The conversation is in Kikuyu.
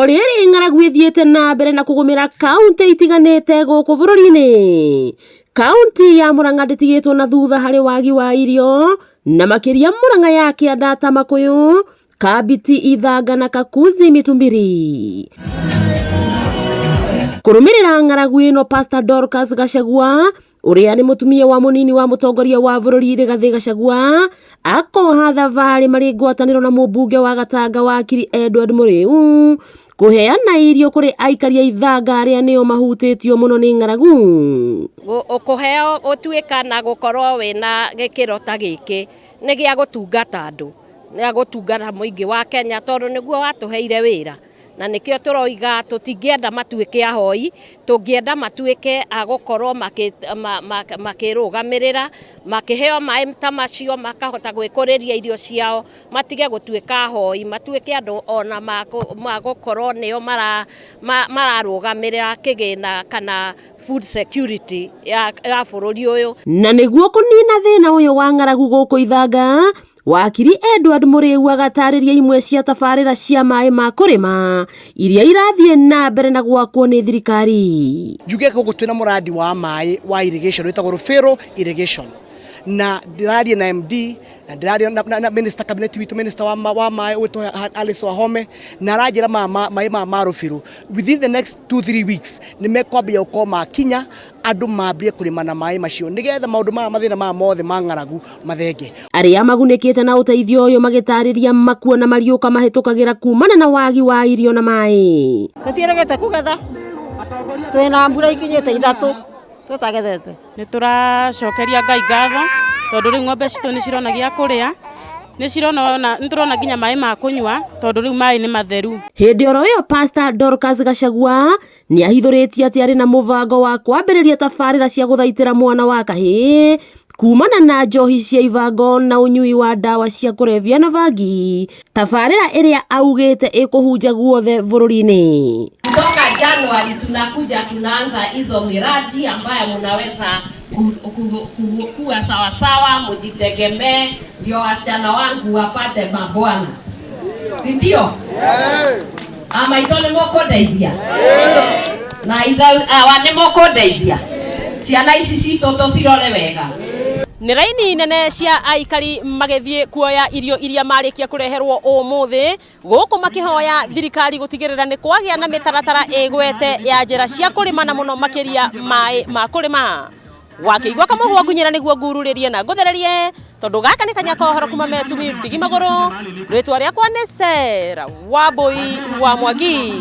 O rĩrĩ ng'aragu ĩthiĩte na mbere na kũgũmĩra kaunti itiganĩte gũkũ bũrũri-inĩ, kaunti ya Murang'a ndĩtigĩtwo na thutha harĩ wagi wa irio, na makĩria Murang'a ya kĩanda ta Makuyu, Kabiti, Ithanga na Kakuzi Mitumbiri. Kũrũmĩrĩra ng'aragu ĩno, Pastor Dorcas Gachagua ũrĩa nĩ mũtumia wa mũnini wa mũtongoria wa bũrũri Rigathĩ Gachagua akoha thabarĩ marĩ ngwatanĩro na mũmbunge wa Gatanga wakiri Edward Mũrĩu kũheana irio kũrĩ aikari a Ithanga arĩa nĩo mahutĩtio mũno nĩ ng'aragu. Kũheo ũtuĩka na gũkorwo wĩna gĩkĩro ta gĩkĩ nĩ gĩa gũtungata andũ, nĩ gĩa gũtungata mũingĩ wa Kenya tondũ nĩguo watũheire wĩra, na nĩkĩo tũroiga tũtingĩenda matuĩke ahoi, tũngĩenda matuĩke a gũkorwo makĩrũgamĩrĩra, makĩheo maĩ ta macio makahota gwĩkũrĩria irio ciao, matige gũtuĩka ahoi, matuĩke andũ ona magũkorwo nĩo mararũgamĩrĩra kĩgĩna kana food security ya bũrũri ũyũ. Na nĩguo kũnina thĩna ũyũ wa ng'aragu gũkũ Ithanga, wakiri Edward Mũrĩu agatarĩria imwe cia tabarĩra cia maĩ ma kũrĩma iria irathiĩ na mbere na gwakwo nĩ thirikari. Njuge gũkũ twĩna mũradi wa maĩ wa irrigation wĩtagwo Rũbĩrũ Irrigation, na ndĩraria na MD na ndĩraria na minister cabinet witũ, minister wa maĩ wĩtwo Alice Wahome, na aranjĩra maĩ ma Rũbĩrũ within the next 2-3 weeks nĩ mekwambia gũkorwo makinya, andũ mambie kũrĩma na maĩ macio nĩgetha maũndũ maya, mathĩna maya mothe ma ng'aragu mathenge. Arĩa magunĩkĩte na ũteithio ũyũ magĩtarĩria makuo na mariũka mahĩtũkagĩra kumana na wagi wa irio na maĩ. Tũtiĩrĩgĩte kũgetha, twĩna mbura ikinyĩte 3 tũtagethete. Nĩ tũracokeria Ngai ngatho tondũ rĩu ng'ombe citũ nĩ cirona gĩa kũrĩa, nĩ cirona ona nĩ tũrona nginya maĩ ma kũnyua tondũ rĩu maĩ nĩ matheru. Hĩndĩ oro ĩyo, Pastor Dorcas Gachagua nĩ ahithũrĩtie atĩ arĩ na mũbango wa kwambĩrĩria tabarĩra cia gũthaitĩra mwana wa kahĩĩ kumana na njohi cia ibango na ũnyui wa ndawa cia kũrebia na bangi, tabarĩra ĩrĩa augĩte ĩkũhunja guothe bũrũri-inĩ. Kutoka Januari tunakuja tunaanza hizo miradi ambayo mnaweza kuwa sawasawa, mjitegemee, ndio wasichana wangu wapate mabwana, si ndio? Ama itho nĩ mũkũndeithia na ithe awa nĩ mũkũndeithia ciana ici citũ tũcirore wega. Nĩ raini nene cia aikari magĩthiĩ kuoya irio iria marĩkia kũreherwo ũmũthĩ gũkũ, makĩhoya thirikari gũtigĩrĩra nĩ kwagĩa na mĩtaratara ĩgwete ya njĩra cia kũrĩma na mũno makĩria maĩ ma kũrĩma. Wakĩigua kamũhwa ngunyĩra nĩguo ngururĩrie na ngũthererie, tondũ gaka nĩ kanya kohoro kuma metumi ndigi magũrũ. Rĩtwa rĩakwa nĩ Sarah Wambui wa Mwangi.